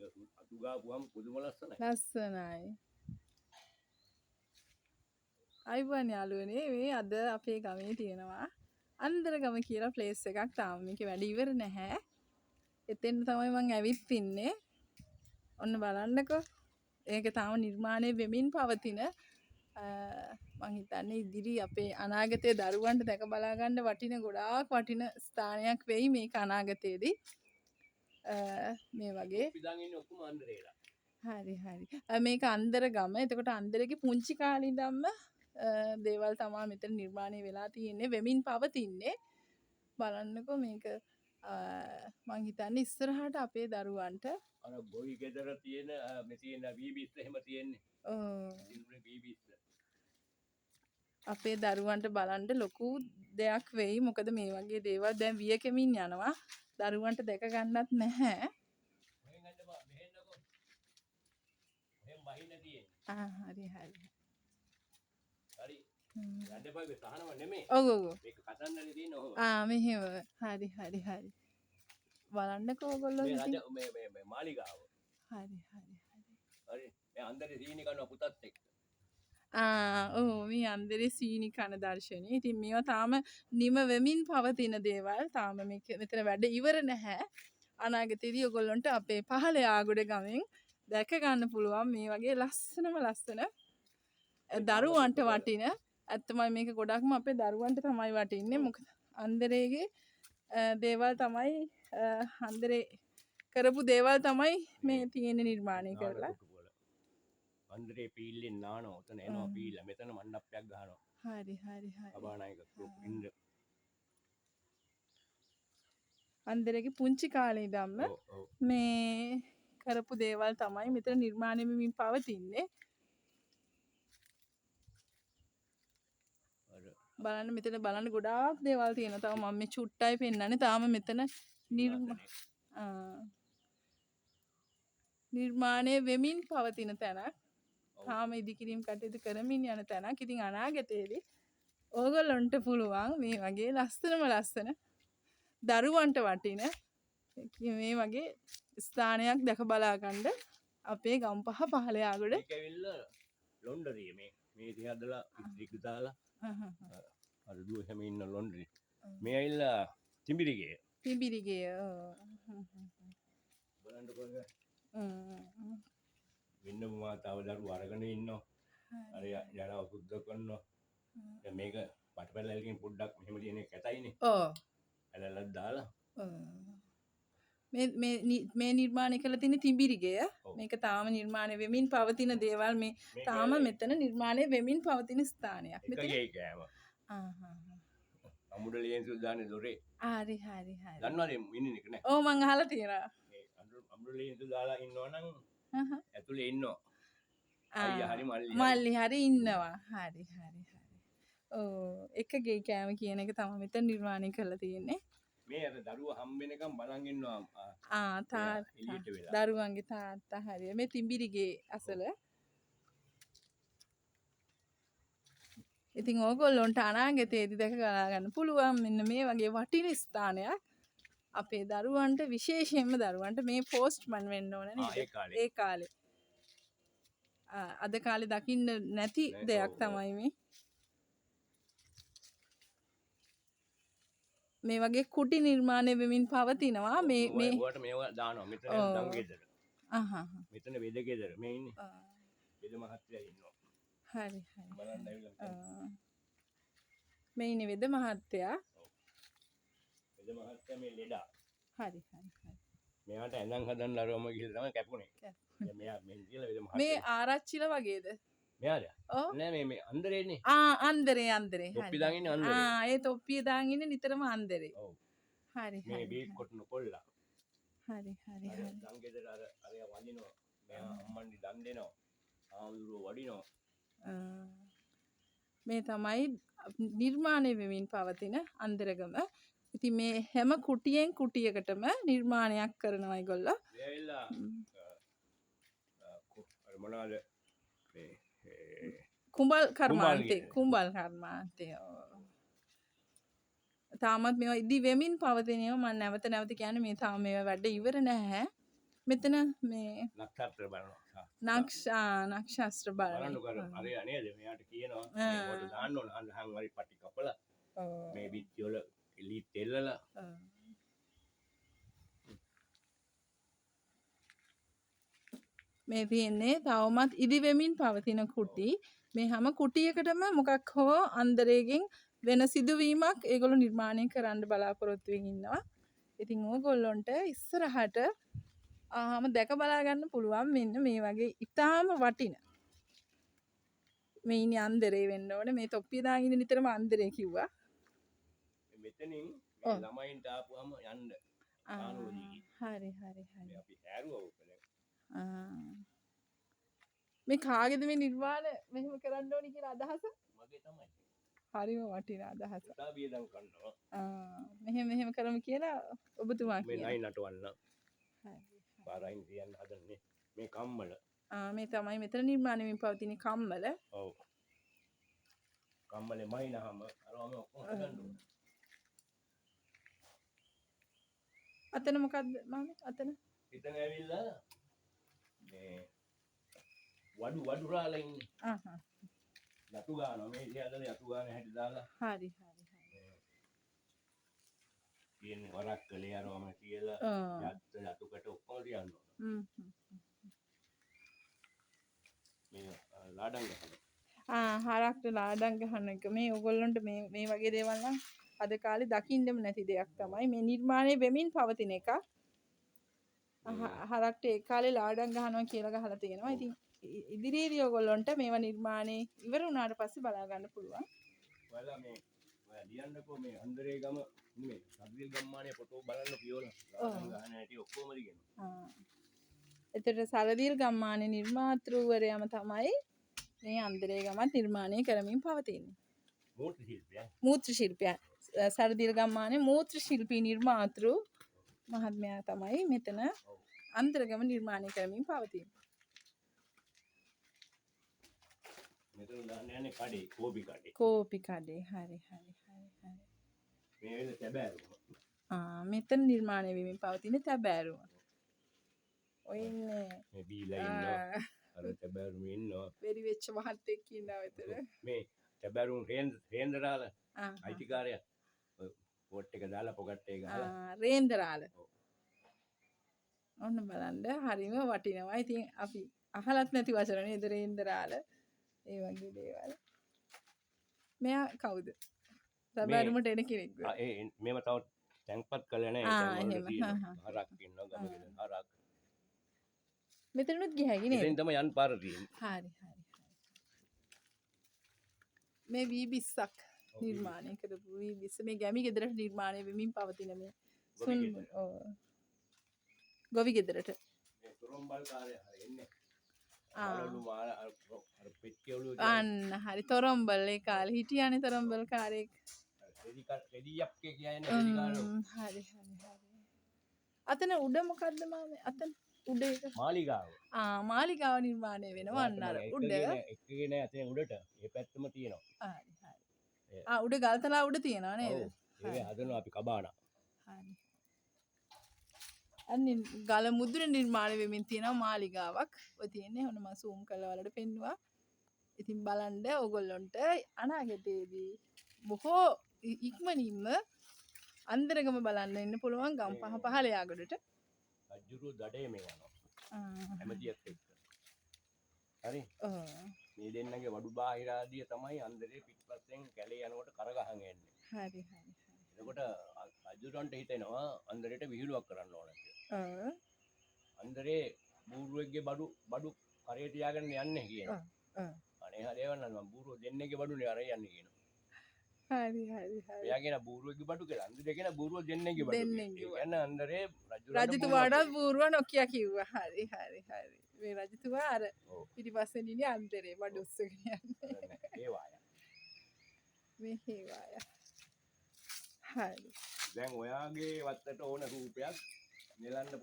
මේක අතු ගාපුවම පුදුම ලස්සනයි. ලස්සනයි. අයිබෝන් යාළුවනේ, මේ අද අපේ ගමේ තියෙනවා අන්දරගම කියලා ප්ලේස් එකක්. තාම මේකේ වැඩ ඉවර නැහැ. එතෙන් තමයි මං ඇවිත් ඉන්නේ. ඔන්න බලන්නකෝ. ඒක තාම නිර්මාණය වෙමින් පවතින, මං හිතන්නේ ඉදිරි අපේ අනාගතයේ දරුවන්ට දැක බලා ගන්න වටින, ගොඩාක් වටින ස්ථානයක් වෙයි මේක අනාගතයේදී. මේ වගේ. අපි දැන් ඉන්නේ ඔක්කොම අන්දරේලා. හරි හරි. මේක අන්දරගම. එතකොට අන්දරේගේ පුංචි කාලේ ඉඳන්ම දේවල් තමා මෙතන නිර්මාණය වෙලා තියෙන්නේ, වෙමින් පවතින්නේ. බලන්නකෝ මේක, මං හිතන්නේ ඉස්සරහට අපේ දරුවන්ට අර ගොවි ගෙදර තියෙන, මේ තියෙන වී බිස්ස එහෙම තියෙන්නේ. ඔව්. ඉතින් වී බිස්ස. අපේ දරුවන්ට බලන්න ලොකු දෙයක් වෙයි. මොකද මේ වගේ දේවල් දැන් වියකෙමින් යනවා. දරුවන්ට දැක ගන්නත් නැහැ. මෙහෙන් යන්න බා, මෙහෙන්නකෝ. මෙහෙන් බහින්න තියෙන්නේ. හරි හරි. හරි. යන්න එපා, ඒක තහනම නෙමෙයි. ඔව් ඔව් ඔව්. මේක කතන්දරේ තියෙන ඔහොම. මෙහෙම. හරි හරි හරි. බලන්නකෝ ඔයගොල්ලෝ මේ ඉතින්. රජ මේ මේ මේ මාලිගාව. හරි හරි හරි. හරි. මේ අන්දරේ සීනි කනවා පුතත් එක්ක. ඔව්, මේ අන්දරේ සීනි කන දර්ශනය. ඉතින් මේවා තාම නිම වෙමින් පවතින දේවල්. තාම මේක මෙතන වැඩ ඉවර නැහැ. අනාගතයේදී ඔයගොල්ලන්ට අපේ පහළ යාගොඩ ගමෙන් දැක ගන්න පුළුවන් මේ වගේ ලස්සනම ලස්සන දරුවන්ට වටින. ඇත්තමයි මේක ගොඩක්ම අපේ දරුවන්ට තමයි වටින්නේ. මොකද අන්දරේගේ දේවල් තමයි, අන්දරේ කරපු දේවල් තමයි මේ තියෙන නිර්මාණය කරලා. අන්දරේ පීල්ලෙන් නානවා. ඔතන එනවා පීල්ල. මෙතන මණ්ඩපයක් ගහනවා. හරි හරි හරි. සභානායක ඉන්ද්‍ර. අන්දරේගේ පුංචි කාලේ ඉඳන්ම මේ කරපු දේවල් තමයි මෙතන නිර්මාණය වෙමින් පවතින්නේ. බලන්න මෙතන බලන්න ගොඩාක් දේවල් තියෙනවා. තව මම මේ චුට්ටයි පෙන්නන්නේ. තාම මෙතන නිර්මාණය වෙමින් පවතින තැනක්. තාම ඉදිකිරීම් කටයුතු කරමින් යන තැනක්. ඉතින් අනාගතයේදී ඕගොල්ලන්ට පුළුවන් මේ වගේ ලස්සනම ලස්සන දරුවන්ට වටින මේ වගේ ස්ථානයක් දැක බලා ගන්න අපේ ගම්පහ පහළ යාගොඩ. මේක ඇවිල්ලා ලොන්ඩරිය මේ ඉතින් හදලා ඉස්ත්‍රික් දාලා අර දුව හැම ඉන්න ලොන්ඩරි. මේ ඇවිල්ලා තිඹිරිගේ. තිඹිරිගේ, ඔව්. බලන්නකෝ එක. වෙන්නම මාතාව දරුවෝ අරගෙන ඉන්නවා. අර ජරාව සුද්ධ කරනවා. දැන් මේක පටපැලැල්ලකින් පොඩ්ඩක් මෙහෙම තියෙන එක කැතයිනේ. ඇලැල්ලක් දාලා. මේ නිර්මාණය කරලා තියෙන තිඹිරිගය. මේක තාම නිර්මාණය වෙමින් පවතින දේවල්. මේ මේක තාම මෙතන නිර්මාණය වෙමින් පවතින ස්ථානයක්. එක මෙතන ගෙයි කෑම. අමුඩ ලේන්සු දාන්නේ දොරේ. හරි හරි හරි. දන්නවද ඉන්නේ එක නෑ? ඔව්, මං අහලා තියෙනවා. මේ අමුඩ ලේන්සු දාලා ඉන්නවනම් ඇතුලේ ඉන්නවා. අයියා හරි මල්ලි හරි. මල්ලි හරි ඉන්නවා. හරි හරි හරි. ඔව්, එක ගෙයි කෑම කියන එක තමයි මෙතන නිර්මාණය කරලා තියෙන්නේ. මේ අර දරුවා හම් වෙනකම් බලන් ඉන්නවා. තාත්තා. එළියට වෙලා. දරුවන්ගේ තාත්තා හරි. මේ තිඹිරිගේ අසල. ඉතින් ඕගොල්ලොන්ට අනාගතයේදී දැක ගලා ගන්න පුළුවන් මෙන්න මේ වගේ වටින ස්ථානයක්. අපේ දරුවන්ට, විශේෂයෙන්ම දරුවන්ට මේ පෝස්ට්මන් වෙන්න ඕන නේද? ඒ කාලේ. ඒ කාලේ. අද කාලේ දකින්න නැති දෙයක් තමයි මේ. මේ වගේ කුටි නිර්මාණය වෙමින් පවතිනවා. මේ ඔයාලට මේවා දානවා. මෙතන දම් ගෙදර. මෙතන වෙද ගෙදර. මේ ඉන්නේ. වෙද මහත්තයා ඉන්නවා. හරි හරි. බලන්න ඇවිල්ලා මෙතන. මේ ඉන්නේ වෙද මහත්තයා. ඔව්. වෙද මහත්තයා මේ ලෙඩා. හරි හරි හරි. මෙයාට ඇඳන් හදන්න අරවම ගිහලා තමයි කැපුණේ. දැන් මෙයා මෙන් කියලා වෙද මහත්තයා. මේ ආරච්චිල වගේද? මෙයාද? ඔව්. නෑ, මේ අන්දරේනේ. අන්දරේ, අන්දරේ. තොප්පි දාන් ඉන්නේ අන්දරේ. ඒ තොප්පිය දාන් ඉන්නේ නිතරම අන්දරේ. ඔව්. හරි මේ හරි, බීට් හරි. කොටන කොල්ලා. හරි හරි, අර හරි. දන් ගෙදර අර වඳිනවා. මෙයා අම්මන්ඩි දන් දෙනවා. ආමුදුරුවෝ වඩිනවා. මේ තමයි නිර්මාණය වෙමින් පවතින අන්දරගම. ඉතින් මේ හැම කුටියෙන් කුටියකටම නිර්මාණයක් කරනවා ඒගොල්ලෝ. මේ ඇවිල්ලා, අර මොනවාද මේ, කුඹල් කර්මාන්තේ, කුඹල් කුඹල් කර්මාන්තේ, ඔව්. තාමත් මේවා ඉදි වෙමින් පවතින ඒවා මම නැවත නැවත කියන්නේ මේ තාම මේවා වැඩ ඉවර නැහැ. මෙතන මේ නක්ෂත්‍ර බලනවා. නක්ෂත්‍ර බලන. බලන්නකෝ අර අර නේද මෙයාට කියනවා මේ මොකද දාන්න ඕන අඳහන් වරි පටි කපලා මේ බිත්ති වල ලී තෙල්ලලා. මේ තියෙන්නේ තවමත් ඉදිවෙමින් පවතින කුටි. මේ හැම කුටියකටම මොකක් හෝ අන්දරයෙන් වෙන සිදුවීමක් ඒගොල්ලෝ නිර්මාණය කරන්න බලාපොරොත්තු වෙමින් ඉන්නවා. ඉතින් ඕගොල්ලොන්ට ඉස්සරහට ආවම දැක බලා ගන්න පුළුවන් මෙන්න මේ වගේ ඉතාම වටින මේ ඉන්නේ අන්දරේ වෙන්න ඕනේ. මේ තොප්පිය දාගෙන ඉන්න නිතරම අන්දරේ කිව්වා. මෙතනින් මේ ළමයින්ට ආපුවම යන්න. හරි හරි හරි. මේ අපි හැරුවා ඕක දැන්. මේ කාගේද මේ නිර්මාණ මෙහෙම කරන්න ඕනි කියලා අදහස? මගේ තමයි. හරිම වටිනා අදහස. ඉතා වියදම් කරනවා. මෙහෙම මෙහෙම කරමු කියලා ඔබතුමා මේ කියනවා. නයි නටවන්න. හරි. පාරයින් තියන්න හදන්නේ මේ කම්මල. මේ තමයි මෙතන නිර්මාණය වෙමින් පවතින කම්මල. ඔව්. කම්මලේ මයින්හම අරවම ඔක්කොම හදන්න ඕන. අතන මොකද්ද මාමේ? අතන? එතන ඇවිල්ලා මේ වඩු වඩුරාලා ඉන්නේ. යතු ගානවා මේ ඉතින් යතු ගාන හැටි දාලා. හරි හරි හරි. තියෙන්නේ වරක් කලේ අරවම කියලා යත් යතුකට ඔක්කොම තියන්න ඕන. මේ ලාඩම් ගහන. හරක්ට ලාඩම් ගහන එක මේ ඔයගොල්ලන්ට මේ මේ වගේ දේවල් නම් අද කාලේ දකින්නම නැති දෙයක් තමයි. මේ නිර්මාණය වෙමින් පවතින එකක්. හරක්ට ඒ කාලේ ලාඩම් ගහනවා කියලා ගහලා තියෙනවා. ඉතින් ඉදිරියේදී ඔයගොල්ලන්ට මේවා නිර්මාණය ඉවර වුණාට පස්සේ බලා ගන්න පුළුවන්. ඔයාලා මේ ඔයා ලියන්නකෝ මේ අන්දරේ ගම නෙමෙයි සද්දිල් ගම්මානේ ෆොටෝ බලන්න කියෝලා. ලාඩම් ගහන හැටි ඔක්කොම තියෙනවා. එතකොට සරදිල් ගම්මානේ නිර්මාතෘවරයාම තමයි මේ අන්දරේ ගමත් නිර්මාණය කරමින් පවතින්නේ. මූර්ති ශිල්පියා. මූර්ති ශිල්පියා. සරදිල් ගම්මානේ මූර්ති ශිල්පී නිර්මාතෘ මහත්මයා තමයි මෙතන අන්දරගම නිර්මාණය කරමින් පවතින්නේ. මෙතන දාන්න යන්නේ කඩේ, කෝපි කඩේ. කෝපි කඩේ. හරි හරි හරි හරි. මේ වෙලේ තැබෑරුම. මෙතන නිර්මාණය වෙමින් පවතින තැබෑරුම. ඔය ඉන්නේ මේ බීලා ඉන්නවා. අර තැබෑරුම ඉන්නවා. වෙරි වෙච්ච මහත්තයෙක් ඉන්නවා මෙතන. මේ තැබෑරුම රේන්දරාල අයිතිකාරයා. ඔය කෝට් එක දාලා පොකට් එක ගහලා. රේන්දරාල. ඔන්න බලන්න හරිම වටිනවා. ඉතින් අපි අහලත් නැති වචන නේද රේන්දරාල. ඒ වගේ දේවල්. මෙයා කවුද? තැබෑරුමට එන කෙනෙක්ද? ඒ මේව තව තැන්පත් කළා නෑ. ඒ තැන් වල තියෙනවා. හරක් ඉන්නවා ගම ගෙදර හරක්. මෙතනනුත් ගිය හැකි නේද? මෙතෙන් තමයි යන්න පාර තියෙන්නේ. හරි හරි හරි. මේ වී බිස්සක් නිර්මාණය කරපු වී බිස්ස මේ ගැමි ගෙදරට නිර්මාණය වෙමින් පවතින මේ ගොවි ගෙදරට. මේ තොරම්බල් කාර්යය හරි එන්නේ. අන්න හරි තොරම්බල් ඒ කාලේ හිටියානේ තොරම්බල් කාරයෙක්. රෙදි යප්කේ කියන්නේ රෙදි කාරයෝ. හරි හරි හරි. අතන උඩ මොකද්ද මාමේ? අතන උඩ එක මාලිගාව. මාලිගාව නිර්මාණය වෙනවා අන්න අර උඩ. එකගෙන අතේ උඩට ඒ පැත්තම තියෙනවා. හරි හරි. උඩ ගල්තලා උඩ තියෙනවා නේද? ඔව්. ඒක හදනවා අපි කබානා. හරි. අන්න ගල මුදුන නිර්මාණය වෙමින් තියෙනවා මාලිගාවක්. ඔය තියෙන්නේ ඔන්න මම සූම් කරලා ඔයාලට පෙන්නුවා. ඉතින් බලන්න ඕගොල්ලොන්ට අනාගතයේදී බොහෝ ඉක්මනින්ම අන්දරගම බලන්න එන්න පුළුවන් ගම්පහ පහළ යාගොඩට. රජුරු දඩේ මේ යනවා. ඇමතියත් එක්ක. හරි. මේ දෙන්නගේ වඩු බාහිර ආදිය තමයි අන්දරේ පිටපස්සෙන් කැලේ යනකොට කරගහන් එන්නේ. හරි හරි. එතකොට රජුරන්ට හිතෙනවා අන්දරේට විහිළුවක් කරන්න ඕන කියලා. අන්දරේ බූරුවෙක්ගේ බඩු බඩු කරේ තියාගෙන යන්නේ කියනවා. අනේ හරි ඒවන්න මම බූරුව දෙන්නේගේ බඩුනේ අරන් යන්නේ කියනවා. හරි හරි හරි. මෙයා කියන බූරුවෙක්ගේ බඩු කියලා. අන්දරේ කියන බූරුව දෙන්නේගේ බඩු. ඒ කියන්නේ අන්දරේ රජතුමාටත් බූරුවා නොකිය කිව්වා. හරි හරි හරි. මේ රජතුමා අර පිටිපස්සෙන් ඉන්නේ අන්දරේ බඩු උස්සගෙන යන්නේ. ඒ වාය. මේ හේවාය. හරි. දැන් ඔයාගේ වත්තට ඕන රූපයක් නෙලන්න